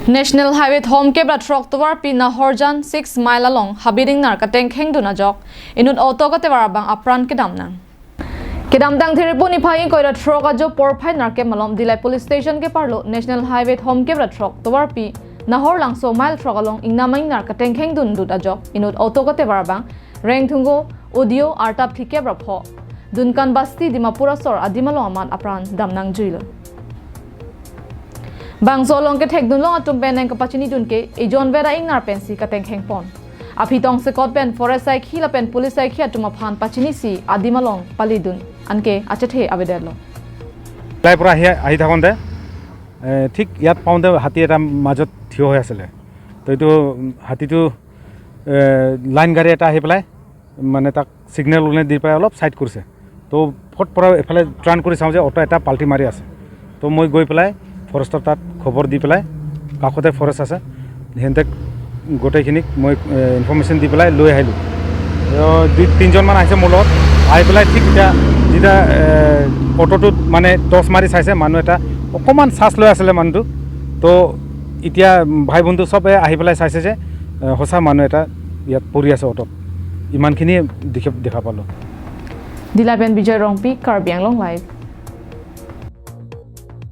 National Highway thom ke bra truck towar pi Nahorjan 6 mile along habiding nar kateng kheng duna jok inut auto ka tewar bang apran ke damnang. Kedam dang thiripu ni phai koira truck ajo por phai nar ke malom Dilai police station ke parlo National Highway thom ke bra truck towar pi Nahor langso mile truck along ingnamai nar kateng kheng dun dut ajok inut auto ka tewar bang reng thungo audio artap thike bra pho Dunkan Basti Dimapura sor adimalo aman apran damnang juilo. Bang zolong ke thek dun long atum pen nang kapachini dun ke ejon vera ing nar pen si kateng kheng pon. Aphi tong se kot pen forest sai khila pen police sai khia tuma phan pachini si adimalong pali dun anke achethe avedelo. তাৰ পৰা আহি আহি থাকোঁতে ঠিক ইয়াত পাওঁতে হাতী এটা মাজত থিয় হৈ আছিলে। তো এইটো হাতীটো লাইন গাড়ী এটা আহি পেলাই মানে তাক ছিগনেল উলিয়াই দি পেলাই অলপ ছাইড কৰিছে। তো ফট পৰা এফালে টাৰ্ণ কৰি চাওঁ যে অ'টো এটা পাল্টি মাৰি আছে। তো মই গৈ পেলাই ফৰেষ্টৰ তাত খবৰ দি পেলাই, কাষতে ফৰেষ্ট আছে, সিহঁতে গোটেইখিনিক মই ইনফৰ্মেশ্যন দি পেলাই লৈ আহিলোঁ। দুই তিনিজনমান আহিছে মোৰ লগত। আহি পেলাই ঠিক এতিয়া যেতিয়া অ'টোটোত মানে টৰ্চ মাৰি চাইছে, মানুহ এটা অকণমান চাৰ্জ লৈ আছিলে মানুহটো। তো এতিয়া ভাই বন্ধু চবে আহি পেলাই চাইছে যে সঁচা মানুহ এটা ইয়াত পৰি আছে অ'টোত। ইমানখিনিয়ে দেখা পালোঁ। Dilai pen Bijay Rongpi, Karbi Anglong Live.